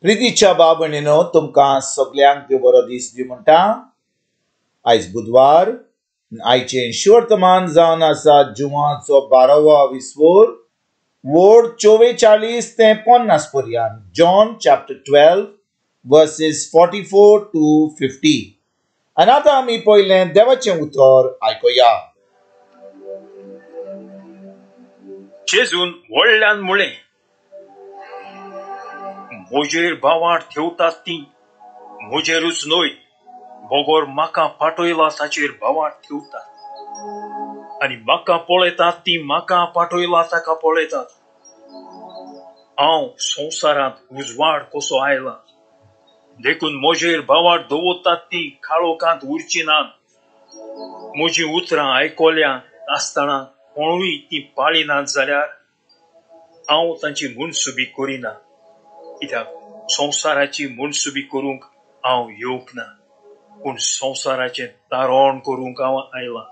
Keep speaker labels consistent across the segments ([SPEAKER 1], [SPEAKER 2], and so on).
[SPEAKER 1] प्रितीच्या भाव भयणीनो, तुमकां सगल्यांक देव बरो दीस दी म्हणटा. आयज बुधवार, आयचें शिवर्तमान जावन आसा जुवाचो 12वो विस्वोर, वोर्ड 44 ते 50 पर्यंत. John chapter 12 verses 44 to 50. आनी आतां आमी पयलें देवाचें उतर आयकुया.
[SPEAKER 2] जेजून व्हडल्यान म्हळें, म्हजेर भावार ठेवतात ती म्हजेरूच न्हय, बगर म्हाका पाठयला ताचेर भावार ठेवतात, आनी म्हाका पळयतात ती म्हाका पाठयला ताका पळयतात. हांव संवसारांत उजवाड कसो आयला, देखून म्हजेर भावार दवरतात ती काळोखांत उरची नात. म्हजीं उतरां आयकल्या आसतना कोणूय ती पाळिनात जाल्यार हांव तांची मनसुबी करिना, कित्याक संवसाराची मनसुबी करूंक हांव येवंक ना, पूण संवसाराचें तारण करूंक हांव आयलां.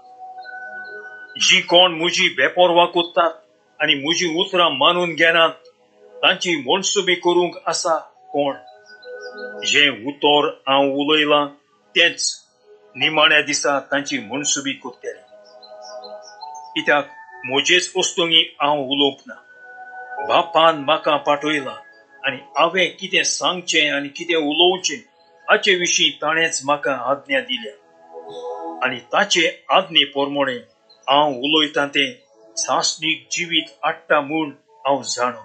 [SPEAKER 2] जी कोण म्हजी बेपर्वा करतात आनी म्हजीं उतरां मानून घेनात तांची मनसुबी करूंक आसा कोण? जें उतर हांव उलयलां तेंच निमाण्या दिसा तांची मनसुबी करतलें, कित्याक म्हजेच वस्तुंनी हांव उलोवंक ना. बापान म्हाका पाठयला आनी हांवें कितें सांगचें आनी कितें उलोवचें हाचे विशीं ताणेंच म्हाका आज्ञा दिल्या, आनी ताचे आज्ञे प्रमाणे हांव उलयतां तें सासणीक जिवीत हाडटा म्हूण हांव जाणो.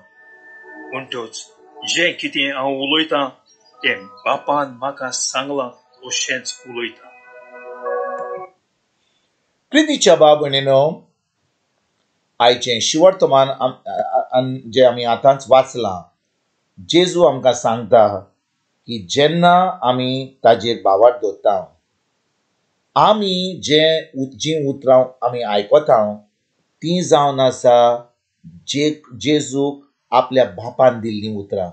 [SPEAKER 2] म्हणटच जें कितें हांव उलयतां तें बापान म्हाका सांगलां तशेंच उलयतां.
[SPEAKER 1] प्रितीच्या भाव भयणीनो, आयचें शिवर्तमान जें आमी आतांच वाचलां, जेजू आमकां सांगता की जेन्ना आमी ताजेर भावार्थ दवरता, आमी जीं उतरां आमी आयकता तीं जावन आसा जेजूक आपल्या बापान दिल्लीं उतरां.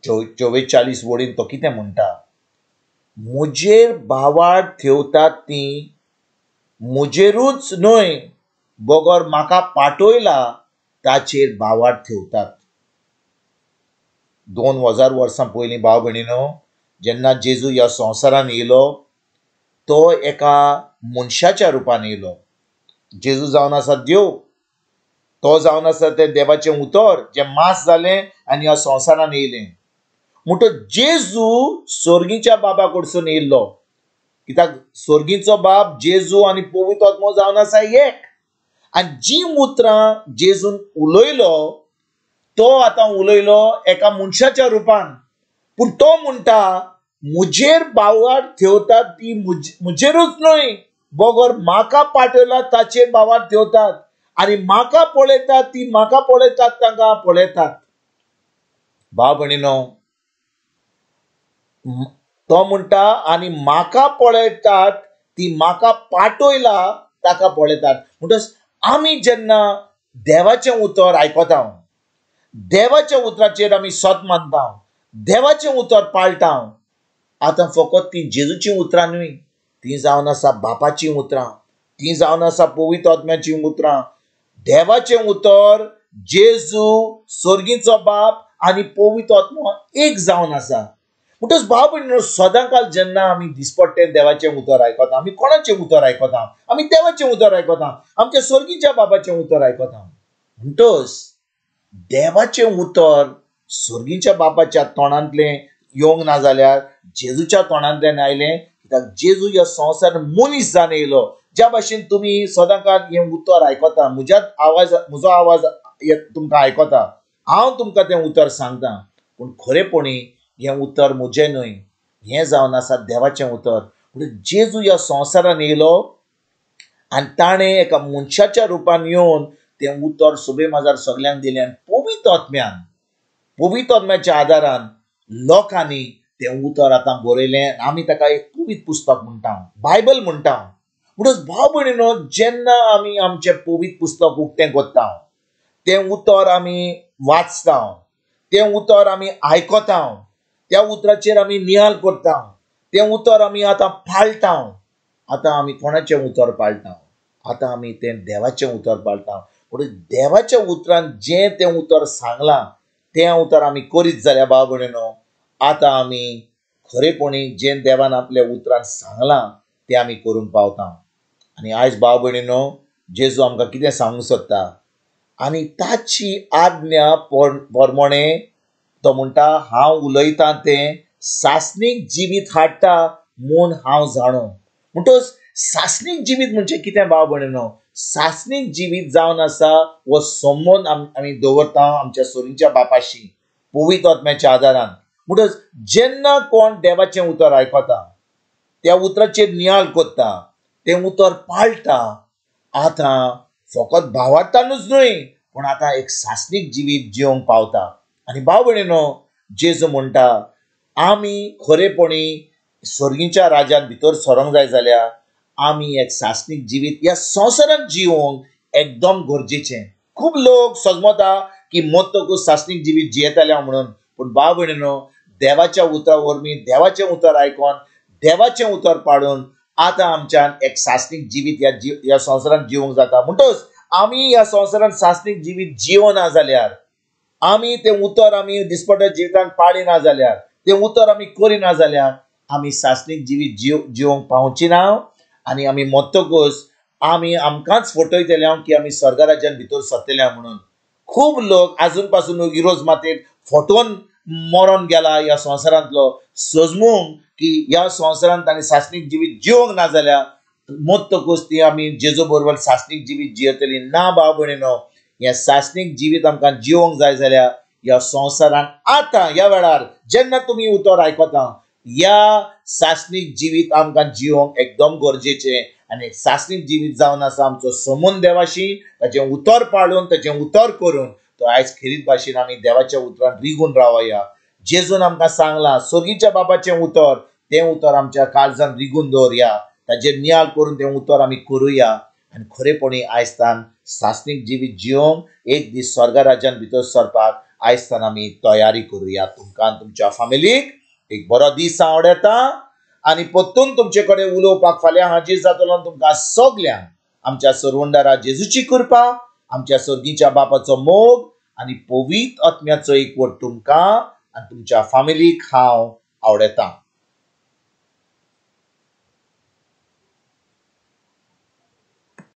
[SPEAKER 1] 44 वडीन तो कितें म्हणटा, म्हजेर भावार्थ ठेवतात ती म्हजेरूच न्हय, बगर म्हाका पाठयला ताचेर भावार्थ ठेवतात. 2000 वर्सां पयलीं भाव भयणीनो, जेन्ना जेजू ह्या संवसारान येयलो तो एका मनशाच्या रुपान येयलो. जेजू जावन आसा देव, तो जावन आसा तें देवाचें उतर जें मांस जालें आनी ह्या संवसारान येयलें. म्हणटच जेजू स्वर्गीच्या बाबा कडसून येयल्लो, कित्याक स्वर्गीचो बाप जेजू आनी पवित्र आत्मो जावन आसा एक. आनी जीं उतरां जेजून उलयलो तो आतां उलयलो एका मनशाच्या रुपान, पूण तो म्हणटा म्हजेर भावार्थ ठेवतात ती म्हजेरूच न्हय, बगर म्हाका पाठयला ताचेर भावार्थ ठेवतात, आनी म्हाका पळयतात ती म्हाका पळयतात तांकां पळयतात. भाव भयणीनो, तो म्हणटा आनी म्हाका पळयतात ती म्हाका पाठयला ताका पळयतात. म्हणटच आमी जेन्ना देवाचें उतर आयकता, देवाच्या उतराचेर आमी सत मानता, देवाचें उतर पाळटा, आतां फकत ती जेजूचीं उतरां न्हय, तीं जावन आसा बापाचीं उतरां, तीं जावन आसा पवित्र आत्म्याचीं उतरां. देवाचें उतर, जेजू, स्वर्गीचो बाप आनी पवित्र आत्मो एक जावन आसा. म्हणटच भाव भयणीनो, सदांकाल जेन्ना आमी दिसपट्टे देवाचें उतर आयकता, आमी कोणाचें उतर आयकता? आमी देवाचें उतर आयकता, आमच्या स्वर्गीच्या बापाचें उतर आयकता. म्हणटच देवाचें उतर स्वर्गीच्या बापाच्या तोंडांतलें येवंक ना जाल्यार जेजूच्या तोंडांतल्यान आयलें, कित्याक जेजू ह्या संवसार मनीस जावन येयलो. ज्या भाशेन तुमी सदांकाल हें उतर आयकता, म्हजो आवाज तुमकां आयकता, हांव तुमकां तें उतर सांगता, पूण खरेपणी हें उतर म्हजें न्हय, हें जावन आसा देवाचें उतर. म्हणून जेजू ह्या संवसारान येयलो आनी ताणें एका मनशाच्या रुपान येवन तें उतर सुबे माजार सगल्यांक दिलें, आनी पवित्र आत्म्यान, पवित्र आत्म्याच्या आदारान लोकांनी तें उतर आतां बरयलें. आमी ताका एक पवित्र पुस्तक म्हणटा, बायबल म्हणटा. म्हणटच भाव भयणीनो, जेन्ना आमी आमचें पवित्र पुस्तक उक्तें करता, तें उतर आमी वाचता, तें उतर आमी आयकता, त्या उतराचेर आमी नियाळ करता, तें उतर आमी आतां पाळटा. आतां आमी कोणाचें उतर पाळटा? आतां आमी तें देवाचें उतर पाळटा. म्हणून देवाच्या उतरान जें तें उतर सांगलां तें उतर आमी करीत जाल्यार भाव भयणीनो आतां आमी खरेपणी जें देवान आपल्या उतरान सांगलां तें आमी करूंक पावता. आनी आयज भाव भयणीनो जेजू आमकां कितें सांगूंक सोदता आनी ताची आज्ञा प्रमाणे तो म्हणटा हांव उलयतां तें सासणीक जिवीत हाडटा म्हूण हांव जाणो. म्हणटच सासणीक जिवीत म्हणजे कितें भाव भयणीनो? सासणीक जिवीत जावन आसा हो संबंद आमी दवरता आमच्या सोरीच्या बापाशी पवित्र आत्म्याच्या आदारान. म्हणटच जेन्ना कोण देवाचें उतर आयकता, त्या उतराचेर नियाळ करता, तें उतर पाळटा, आतां फकत भावार्थानूच न्हय पूण आतां एक सासणीक जिवीत जिवंक पावता. आनी भाव भयणीनो जेजू म्हणटा आमी खरेपणी स्वर्गीच्या राज्यांत भितर सरोंक जाय जाल्यार आमी एक सासणीक जिवीत ह्या संवसारांत जिवंक एकदम गरजेचें. खूब लोक सजमता की मरतकूच सासणीक जिवीत जियेतले म्हणून, पूण भाव भयणीनो देवाच्या उतरा वरवीं देवाचें उतर आयकोन देवाचें उतर पाळून आतां आमच्यान एक सासणीक जिवीत ह्या संवसारांत जिवंक जाता. म्हणटच आमी ह्या संवसारांत सासणीक जिवीत जिवना जाल्यार, आमी तें उतर आमी दिसपट्या जिवितांत पाळिना जाल्यार, तें उतर आमी करिना जाल्यार आमी सासणीक जिवीत जिवंक पावची ना. आनी आमी मरतकूच आमी आमकांच फटयतले की आमी स्वर्ग राज्यांत भितर सरतले म्हणून. खूब लोक आजून पासून इरोज मातयेत फटोवन मरोन गेला ह्या संवसारांतलो, सजमूंक की ह्या संवसारांत ताणें सासणीक जिवीत जिवंक ना जाल्यार मरतकूच ती आमी जेजू बरोबर सासणीक जिवीत जियेतली ना. भाव भयणीनो हें सासणीक जिवीत आमकां जिवंक जाय जाल्यार ह्या संवसारांत आतां ह्या वेळार जेन्ना तुमी उतर आयकता ह्या सासणीक जिवीत आमकां जिवंक एकदम गरजेचें. आनी सासणीक जिवीत जावन आसा आमचो संबंद देवाशी, ताचें उतर पाळून ताचें उतर करून तो आयज खेरीत भाशेन आमी देवाच्या उतरान रिगून रावया. जेजून आमकां सांगलां स्वर्गीच्या बापाचें उतर, तें उतर आमच्या काळजान रिगून दवरया, ताचेर नियाळ करून तें उतर आमी करुया आनी खरेपणी आयज तान सासणीक जिवीत जिवंक एक दीस स्वर्ग राज्यांत भितर सरपाक आयज तान आमी तयारी करुया. तुमकां तुमच्या फामिलीक एक बरो दीस आवडटा आनी परतून तुमचे कडेन उलोवपाक फाल्यां हाजीर जातलो. तुमकां सगल्यांक आमच्या सरवंडारा जेजूची कृपा, आमच्या स्वर्गीच्या बापाचो मोग आनी पवित्र आत्म्याचो एकवट तुमकां आनी तुमच्या फामिलीक हांव आवडटा.